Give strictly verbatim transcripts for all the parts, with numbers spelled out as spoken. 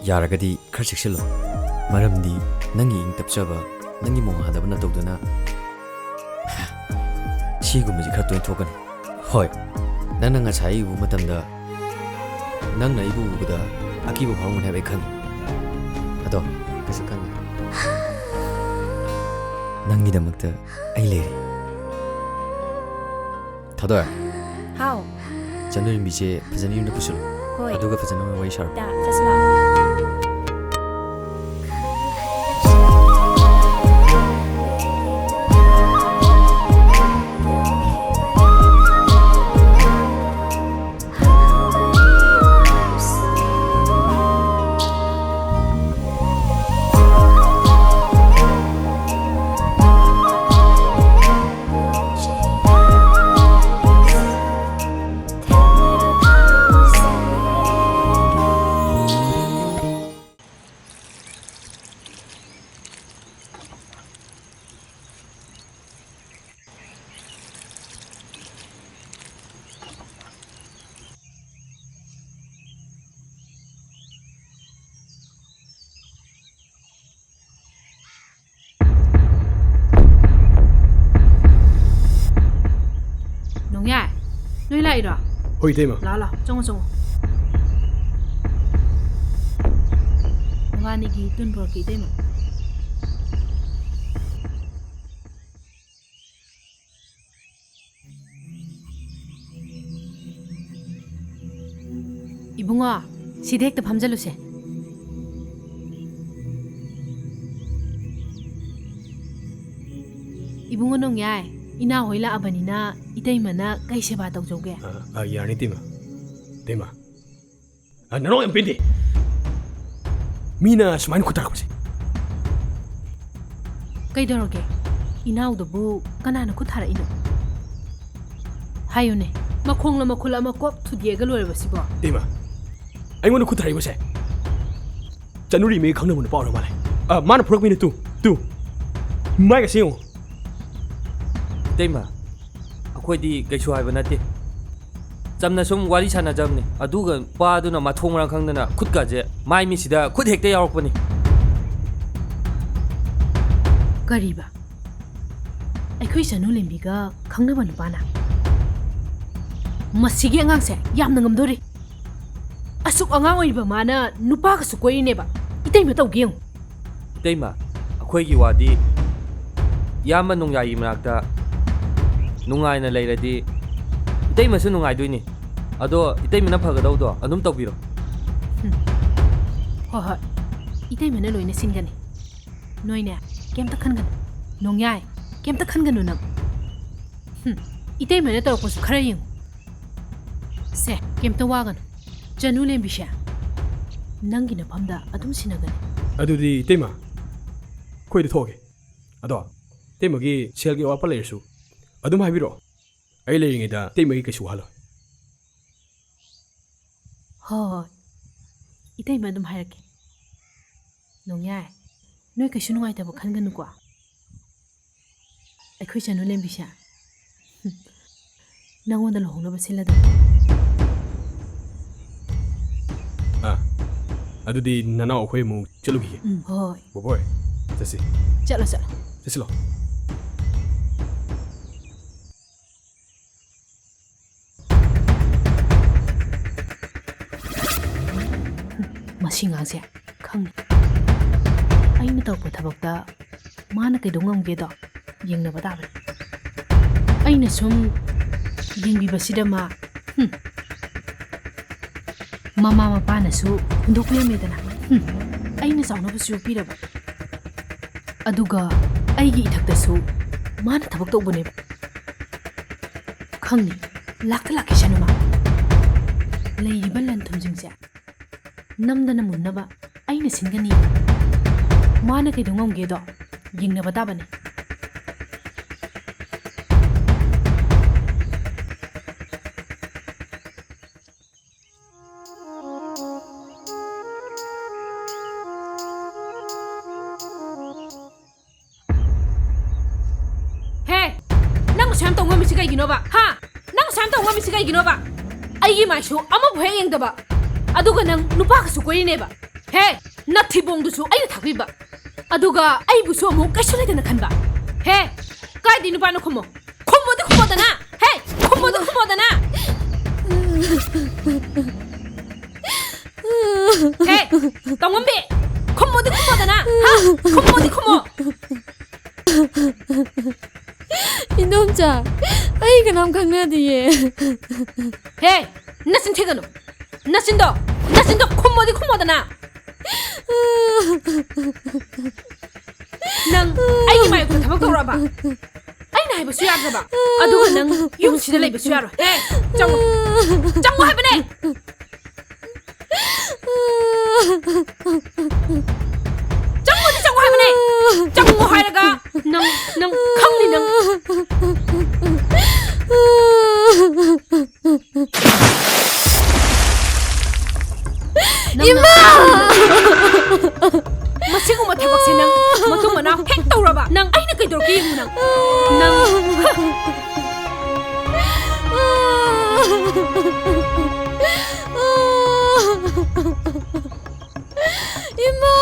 ꯌꯥꯔꯒꯗꯤ ꯈꯔ ꯆꯦꯛꯁꯤꯜꯂꯨ, ꯃꯔꯝꯗꯤ ꯅꯪꯒꯤ ꯏꯪ ꯇꯞꯆꯕ, ꯅꯪꯒꯤ ꯃꯣꯡ ꯍꯥꯗꯕ ꯅꯇꯧꯗꯨꯅ ꯁꯤꯒꯨꯝꯕꯁꯤ ꯈꯔ ꯇꯣꯏꯅ ꯊꯣꯛꯀꯅꯤ꯫ ꯍꯣꯏ, ꯅꯪꯅ ꯉꯁꯥꯏ ꯑꯩ ꯎꯕ ꯃꯇꯝꯗ ꯅꯪꯅ ꯑꯩꯕꯨ ꯎꯕꯗ ꯑꯀꯤꯕ ꯐꯥꯎꯔꯝꯒꯅꯤ ꯍꯥꯏꯕ ꯑꯩ ꯈꯪꯉꯤ꯫ ꯑꯗꯣ ꯀꯩꯁꯨ ꯈꯟꯒꯅꯨ꯫ ꯅꯪꯒꯤꯗꯃꯛꯇ ꯑꯩ ꯂꯩꯔꯤ꯫ ꯊꯥꯗꯣꯏ꯫ ꯍꯥꯎ꯫ ꯆꯟꯗꯣꯂꯤꯝꯕꯤꯁꯦ ꯐꯖꯅ ꯌꯨꯝꯗ ꯄꯨꯁꯤꯜꯂꯨ꯫ ꯍꯣꯏ꯫ ꯑꯗꯨꯒ ꯐꯖꯅ ꯋꯥꯔꯤ ꯁꯥꯔꯣ꯫ ꯗꯥ, ꯆꯠꯁꯤ ꯂꯥꯛꯑꯣ꯫ ꯅꯣꯡꯌꯥꯏ, ꯅꯣꯏ ꯂꯥꯛꯏꯔꯣ? ꯍꯣꯏ, ꯏꯇꯩꯃ꯫ ꯂꯥꯛꯑꯣ, ꯂꯥꯛꯑꯣ, ꯆꯪꯉꯣ, ꯆꯪꯉꯣ꯫ ꯅꯕꯥꯅꯤꯒꯤ ꯇꯨꯟ ꯄꯨꯔꯛꯀꯦ, ꯏꯇꯩꯃ꯫ ꯏꯕꯨꯡꯉꯣ, ꯁꯤꯗ ꯍꯦꯛꯇ ꯐꯝꯖꯜꯂꯨꯁꯦ꯫ ꯏꯕꯨꯡꯉꯣ, ꯅꯣꯡꯌꯥꯏ, ꯏꯅꯥꯎ ꯍꯣꯏ ꯂꯥꯛꯑꯕꯅꯤꯅ ꯏꯇꯩꯃꯅ ꯀꯩ ꯁꯦꯕꯥ ꯇꯧꯖꯧꯒꯦ? ꯑ, ꯑ, ꯌꯥꯔꯅꯤ, ꯏꯇꯩꯃ꯫ ꯏꯇꯩꯃ꯫ ꯑ, ꯅꯅꯥꯎ ꯌꯥꯝ ꯄꯦꯟꯗꯦ꯫ ꯃꯤꯅ ꯁꯨꯃꯥꯏꯅ ꯈꯨꯠ ꯊꯥꯔꯛꯄꯁꯦ꯫ ꯀꯩꯗꯧꯔꯒꯦ? ꯏꯅꯥꯎꯗꯨꯕꯨ ꯀꯅꯥꯅ ꯈꯨꯠ ꯊꯥꯔꯛꯏꯅꯣ? ꯍꯥꯏꯌꯨꯅꯦ, ꯃꯈꯣꯡꯂ ꯃꯈꯨꯠꯂ ꯑꯃ ꯀꯣꯛ ꯊꯨꯗꯦꯛꯑꯒ ꯂꯣꯏꯔꯕꯁꯤꯕꯣ? ꯏꯇꯩꯃ, ꯑꯩꯉꯣꯟꯗ ꯈꯨꯠ ꯊꯥꯔꯛꯏꯕꯁꯦ ꯆꯅꯨꯔꯤꯃꯒꯤ ꯈꯪꯅꯕ ꯅꯨꯄꯥ ꯑꯣꯏꯔ ꯃꯥꯜꯂꯦ꯫ ꯑ, ꯃꯥꯅ ꯄꯨꯔꯛꯄꯤꯅꯦ, ꯇꯨ, ꯇꯨ꯫ ꯃꯥꯏꯒꯁꯦ ꯌꯦꯡꯉꯣ꯫ ꯏꯇꯩꯃ, ꯑꯩꯈꯣꯏꯗꯤ ꯀꯩꯁꯨ ꯍꯥꯏꯕ ꯅꯠꯇꯦ꯫ ꯆꯝꯅ ꯁꯨꯝ ꯋꯥꯔꯤ ꯁꯥꯟꯅꯖꯕꯅꯤ꯫ ꯑꯗꯨꯒ ꯅꯨꯄꯥꯗꯨꯅ ꯃꯊꯣꯡ ꯃꯔꯝ ꯈꯪꯗꯅ ꯈꯨꯠꯀꯁꯦ ꯃꯥꯏ ꯃꯤꯠꯁꯤꯗ ꯈꯨꯠ ꯍꯦꯛꯇ ꯌꯥꯎꯔꯛꯄꯅꯤ꯫ ꯀꯔꯤꯕ? ꯑꯩꯈꯣꯏ ꯆꯅꯨ ꯂꯦꯝꯕꯤꯒ ꯈꯪꯅꯕ ꯅꯨꯄꯥꯅ? ꯃꯁꯤꯒꯤ ꯑꯉꯥꯡꯁꯦ ꯌꯥꯝꯅ ꯉꯝꯗꯣꯔꯤ꯫ ꯑꯁꯨꯛ ꯑꯉꯥꯡ ꯑꯣꯏꯔꯤꯕ ꯃꯥꯅ ꯅꯨꯄꯥꯒꯁꯨ ꯀꯣꯏꯔꯤꯅꯦꯕ꯫ ꯏꯇꯩꯃ ꯇꯧꯒꯦ ꯌꯦꯡꯉꯨ꯫ ꯏꯇꯩꯃ, ꯑꯩꯈꯣꯏꯒꯤ ꯋꯥꯗꯤ ꯏꯌꯥꯝꯕ ꯅꯣꯡꯌꯥꯏꯒꯤ ꯃꯅꯥꯛꯇ ꯅꯨꯡꯉꯥꯏꯅ ꯂꯩꯔꯗꯤ ꯏꯇꯩꯃꯁꯨ ꯅꯨꯡꯉꯥꯏꯗꯣꯏꯅꯤ꯫ ꯑꯗꯣ ꯏꯇꯩꯃꯅ ꯐꯒꯗꯧꯗꯣ ꯑꯗꯨꯝ ꯇꯧꯕꯤꯔꯣ꯫ ꯍꯨꯝ꯫ ꯍꯣꯏ, ꯍꯣꯏ꯫ ꯏꯇꯩꯃꯅ ꯂꯣꯏꯅ ꯁꯤꯟꯒꯅꯤ꯫ ꯅꯣꯏꯅꯦ, ꯀꯩꯝꯇ ꯈꯟꯒꯅꯨ꯫ ꯅꯣꯡꯌꯥꯏ, ꯀꯩꯝꯇ ꯈꯟꯒꯅꯨ ꯅꯪ꯫ ꯍꯨꯝ꯫ ꯏꯇꯩꯃꯅ ꯇꯧꯔꯛꯄꯁꯨ ꯈꯔ ꯌꯦꯡꯉꯨ꯫ ꯁꯦ, ꯀꯩꯝꯇ ꯋꯥꯒꯅꯨ꯫ ꯆꯅꯨ ꯂꯦꯝꯕꯤꯁꯦ, ꯅꯪꯒꯤ ꯅꯐꯝꯗ ꯑꯗꯨꯝ ꯁꯤꯟꯅꯒꯅꯤ꯫ ꯑꯗꯨꯗꯤ ꯏꯇꯩꯃ, ꯑꯩꯈꯣꯏꯗ ꯊꯣꯛꯑꯒꯦ꯫ ꯑꯗꯣ, ꯏꯇꯩꯃꯒꯤ ꯁꯦꯜꯒꯤ ꯑꯋꯥꯠꯄ ꯂꯩꯔꯁꯨ ꯑꯗꯨꯝ ꯍꯥꯏꯕꯤꯔꯛꯑꯣ꯫ ꯑꯩ ꯂꯩꯔꯤꯉꯩꯗ ꯏꯇꯩꯃꯒꯤ ꯀꯩꯁꯨ ꯋꯥꯍꯜꯂꯣꯏ꯫ ꯍꯣꯏ, ꯍꯣꯏ꯫ ꯏꯇꯩꯃ ꯑꯗꯨꯝ ꯍꯥꯏꯔꯛꯀꯦ꯫ ꯅꯣꯡꯌꯥꯏ, ꯅꯣꯏ ꯀꯩꯁꯨ ꯅꯨꯡꯉꯥꯏꯇꯕ ꯈꯟꯒꯅꯨꯀꯣ꯫ ꯑꯩꯈꯣꯏ ꯆꯅꯨ ꯂꯦꯝꯕꯤꯁꯦ, ꯍꯨꯝ, ꯅꯪꯉꯣꯟꯗ ꯂꯨꯍꯣꯡꯅꯕ ꯁꯤꯜꯂꯗꯕꯅꯤ꯫ ꯑꯥ, ꯑꯗꯨꯗꯤ ꯅꯅꯥꯎ ꯑꯩꯈꯣꯏ ꯑꯃꯨꯛ ꯆꯠꯂꯨꯈꯤꯒꯦ꯫ ꯎꯝ, ꯍꯣꯏ꯫ ꯕꯣꯕꯣꯏ, ꯆꯠꯁꯤ꯫ ꯆꯠꯂꯣ, ꯆꯠꯂꯣ꯫ ꯆꯠꯁꯤꯂꯣ꯫ ꯃꯁꯤ ꯉꯥꯡꯁꯦ ꯈꯪꯅꯤ꯫ ꯑꯩꯅ ꯇꯧꯔꯛꯄ ꯊꯕꯛꯇ ꯃꯥꯅ ꯀꯩꯗꯧ ꯉꯝꯒꯦꯗꯣ ꯌꯦꯡꯅꯕ ꯇꯥꯕꯅꯤ꯫ ꯑꯩꯅ ꯁꯨꯝ ꯌꯦꯡꯕꯤꯕꯁꯤꯗ ꯃꯥ, ꯍꯨꯝ, ꯃꯃꯥ ꯃꯄꯥꯅꯁꯨ ꯍꯨꯟꯗꯣꯛꯄꯤꯔꯝꯃꯦꯗꯅ, ꯍꯨꯝ, ꯑꯩꯅ ꯆꯥꯎꯅꯕꯁꯨ ꯌꯣꯛꯄꯤꯔꯕ, ꯑꯗꯨꯒ ꯑꯩꯒꯤ ꯏꯊꯛꯇꯁꯨ ꯃꯥꯅ ꯊꯕꯛ ꯇꯧꯕꯅꯦꯕ꯫ ꯈꯪꯅꯤ, ꯂꯥꯛꯇ ꯂꯥꯛꯈꯤꯁꯅꯨ ꯃꯥ꯫ ꯂꯩꯔꯤꯕ ꯂꯟ ꯊꯨꯝꯁꯤꯡꯁꯦ ꯅꯝꯗꯅ ꯃꯨꯟꯅꯕ ꯑꯩꯅ ꯁꯤꯟꯒꯅꯤ꯫ ꯃꯥꯅ ꯀꯩꯗꯧ ꯉꯝꯒꯦꯗꯣ ꯌꯦꯡꯅꯕ ꯇꯥꯕꯅꯤ꯫ ꯍꯦ, ꯅꯪ ꯑꯁꯨꯛ ꯌꯥꯝ ꯇꯧ ꯉꯝꯃꯤꯁꯤ ꯀꯩꯒꯤꯅꯣꯕ? ꯍꯥ? ꯅꯪ ꯑꯁꯨꯛ ꯌꯥꯝ ꯇꯧ ꯉꯝꯃꯤꯁꯤ ꯀꯩꯒꯤꯅꯣꯕ? ꯑꯩꯒꯤ ꯃꯥꯏꯁꯨ ꯑꯃꯕꯨ ꯍꯦꯛ ꯌꯦꯡꯗꯕ, ꯑꯗꯨꯒ ꯅꯪ ꯅꯨꯄꯥꯒꯁꯨ ꯀꯣꯏꯔꯤꯅꯦꯕ꯫ ꯍꯦ, ꯅꯊꯤꯕꯣꯡꯗꯨꯁꯨ ꯑꯩꯅ ꯊꯥꯛꯄꯤꯕ, ꯑꯗꯨꯒ ꯑꯩꯕꯨꯁꯨ ꯑꯃꯨꯛ ꯀꯩꯁꯨ ꯂꯩꯇꯅ ꯈꯟꯕ꯫ ꯍꯦ, ꯀꯥꯏꯗꯩ ꯅꯨꯄꯥꯅꯣ ꯈꯨꯝꯃꯣ? ꯈꯨꯝꯃꯣꯗꯤ ꯈꯨꯝꯃꯣꯗꯅ! ꯍꯦ, ꯈꯨꯝꯃꯣꯗꯤ ꯈꯨꯝꯃꯣꯗꯅ! ꯍꯦ, ꯇꯧꯉꯝꯕꯤ! ꯈꯨꯝꯃꯣꯗꯤ ꯈꯨꯝꯃꯣꯗꯅ! ꯍꯥ? ꯈꯨꯝꯃꯣꯗꯤ ꯈꯨꯝꯃꯣ! ꯏꯟꯗꯣꯝꯆꯥ, ꯑꯩ ꯀꯅꯥꯝ ꯈꯪꯅꯗꯤꯌꯦ꯫ ꯍꯦ, ꯅꯆꯤꯟ ꯊꯤꯒꯅꯨ꯫ ꯅꯆꯤꯟꯗꯣ, ꯅꯆꯤꯟꯗꯣ ꯈꯨꯝꯃꯣꯗꯤ ꯈꯨꯝꯃꯣꯗꯅ꯫ ꯅꯪ ꯑꯩꯒꯤ ꯃꯥꯌꯣꯛꯇ ꯊꯕꯛ ꯇꯧꯔꯛꯑꯕ? ꯑꯩꯅ ꯍꯥꯏꯕꯁꯨ ꯌꯥꯗ꯭ꯔꯕ? ꯑꯗꯨꯒ ꯅꯪ ꯌꯨꯝꯁꯤꯗ ꯂꯩꯕꯁꯨ ꯌꯥꯔꯣꯏ꯫ ꯍꯦ, ꯆꯪꯉꯣ꯫ ꯆꯪꯉꯣ ꯍꯥꯏꯕꯅꯦ꯫ ꯆꯪꯉꯣꯗꯤ ꯆꯪꯉꯣ ꯍꯥꯏꯕꯅꯦ꯫ ꯆꯪꯉꯣ ꯍꯥꯏꯔꯒ ꯅꯪ, ꯅꯪ ꯈꯪꯅꯤ ꯅꯪ꯫ ꯅꯪꯅ ꯏꯃꯥ! ꯃꯁꯤꯒꯨꯝꯕ ꯊꯕꯛꯁꯦ ꯅꯪ ꯃꯇꯨꯡ ꯃꯅꯥꯎ ꯍꯦꯛ ꯇꯧꯔꯕ, ꯅꯪ ꯑꯩꯅ ꯀꯩꯗꯧꯔꯛꯀꯦ ꯌꯦꯡꯉꯨ ꯅꯪ꯫ ꯅꯪ, ꯍ! ꯏꯃꯥ!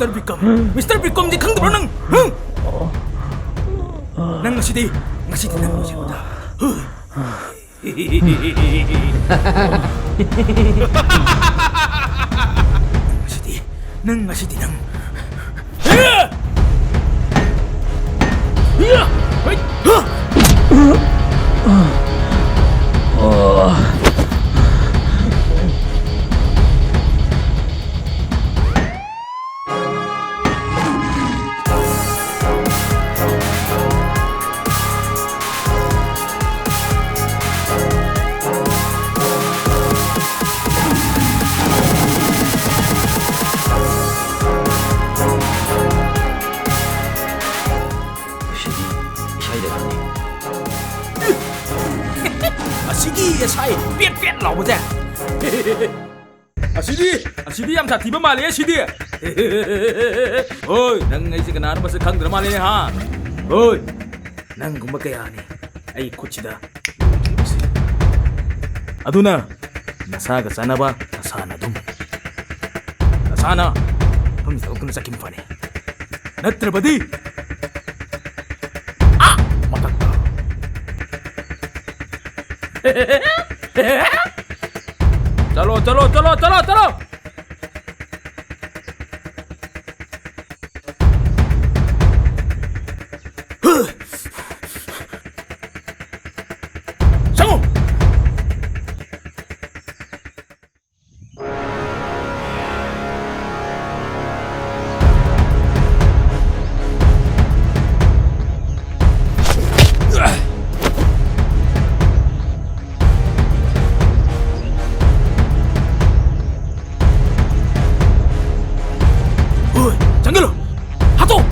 ꯃꯤꯁꯇꯔ ꯕꯤꯀꯝ, ꯃꯤꯁꯇꯔ ꯕꯤꯀꯝꯗꯤ ꯈꯪꯗꯕ꯭ꯔꯣ ꯅꯪ? ꯍꯨꯝ? ꯅꯪ ꯉꯁꯤꯗꯤ, ꯉꯁꯤꯗꯤ ꯅꯪ ꯂꯣꯏꯁꯤꯟꯕꯗ꯫ ꯍꯨꯝ꯫ ꯉꯁꯤꯗꯤ, ꯅꯪ ꯉꯁꯤꯗꯤ ꯅꯪ꯫ ꯑꯁꯤꯗꯤ ꯏꯁꯩꯗ ꯈꯪꯉꯤ꯫ ꯑꯁꯤꯒꯤ ꯏꯁꯩ ꯄꯦꯠ ꯄꯦꯠ ꯂꯥꯎꯕꯁꯦ꯫ ꯑꯁꯤꯗꯤ, ꯑꯁꯤꯗꯤ ꯌꯥꯝ ꯁꯥꯊꯤꯕ ꯃꯥꯜꯂꯦ, ꯑꯁꯤꯗꯤ꯫ ꯍꯣꯏ, ꯅꯪ ꯑꯩꯁꯦ ꯀꯅꯥꯅꯣ ꯃꯁꯛ ꯈꯪꯗ꯭ꯔ ꯃꯥꯜꯂꯦꯅꯦ, ꯍꯥ? ꯍꯣꯏ, ꯅꯪꯒꯨꯝꯕ ꯀꯌꯥꯅꯤ ꯑꯩ ꯈꯨꯠꯁꯤꯗ ꯂꯣꯏꯈꯤꯕꯁꯦ꯫ ꯑꯗꯨꯅ ꯅꯁꯥꯒ ꯆꯥꯟꯅꯕ ꯅꯁꯥꯅ ꯑꯗꯨꯝ, ꯅꯁꯥꯅ ꯃꯐꯝꯁꯤꯗ ꯊꯣꯛꯇꯨꯅ ꯆꯠꯈꯤꯕ ꯐꯅꯤ꯫ ꯅꯠꯇ꯭ꯔꯕꯗꯤ, ꯑꯥ! ꯃꯊꯛꯇ꯫ ꯆꯠꯂꯣ, ꯆꯠꯂꯣ, ꯆꯠꯂꯣ, ꯆꯠꯂꯣ, ꯆꯠꯂꯣ! ꯆꯪꯉꯣ! ꯍꯣꯏ, ꯆꯪꯁꯤꯜꯂꯨ! ꯍꯥꯠꯇꯣꯛ!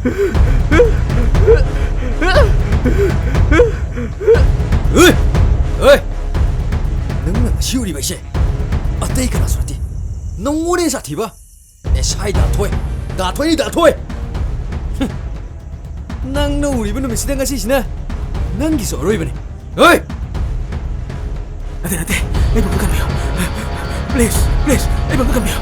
ꯑꯦ! ꯑꯦ! ꯅꯪꯅ ꯉꯁꯤ ꯎꯔꯤꯕ ꯑꯩꯁꯦ ꯑꯇꯩ ꯀꯅꯥꯁꯨ ꯅꯠꯇꯦ, ꯅꯪꯉꯣꯟꯗ ꯍꯦꯟꯅ ꯁꯥꯊꯤꯕ ꯑꯦꯁ ꯑꯥꯏ ꯗꯥꯊꯣꯏ, ꯗꯥꯊꯣꯏꯅꯤ ꯗꯥꯊꯣꯏ! ꯍꯨꯝ! ꯅꯪꯅ ꯎꯔꯤꯕ ꯅꯨꯃꯤꯠꯁꯤꯗ ꯉꯁꯤꯁꯤꯅ ꯅꯪꯒꯤꯁꯨ ꯑꯔꯣꯏꯕꯅꯤ꯫ ꯍꯣꯏ! ꯅꯠꯇꯦ, ꯅꯠꯇꯦ, ꯑꯩꯕꯨ ꯑꯝꯇ ꯀꯟꯕꯤꯌꯨ꯫ Please, please, ꯑꯩꯕꯨ ꯑꯝꯇ ꯀꯟꯕꯤꯌꯨ꯫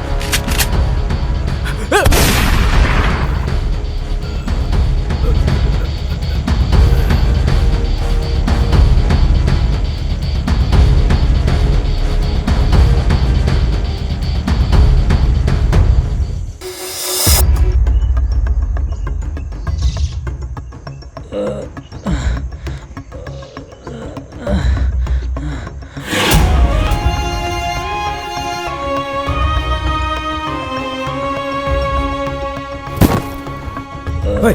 ꯍꯣꯏ!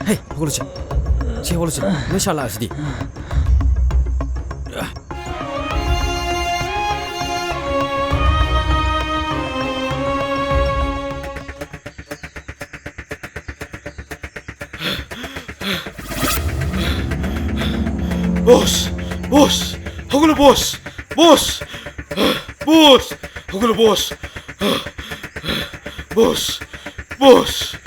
ꯍꯦ, ꯍꯧꯒꯠꯂꯁꯤ꯫ ꯁꯤ ꯍꯧꯒꯠꯂꯁꯤ꯫ ꯅꯣꯏ ꯁꯥꯔ ꯂꯥꯛꯑꯁꯤꯗꯤ꯫ ꯕꯣꯁ! ꯕꯣꯁ! ꯍꯧꯒꯠꯂꯣ, ꯕꯣꯁ! ꯕꯣꯁ! ꯕꯣꯁ! ꯍꯧꯒꯠꯂꯣ, ꯕꯣꯁ! ꯕꯣꯁ! ꯕꯣꯁ!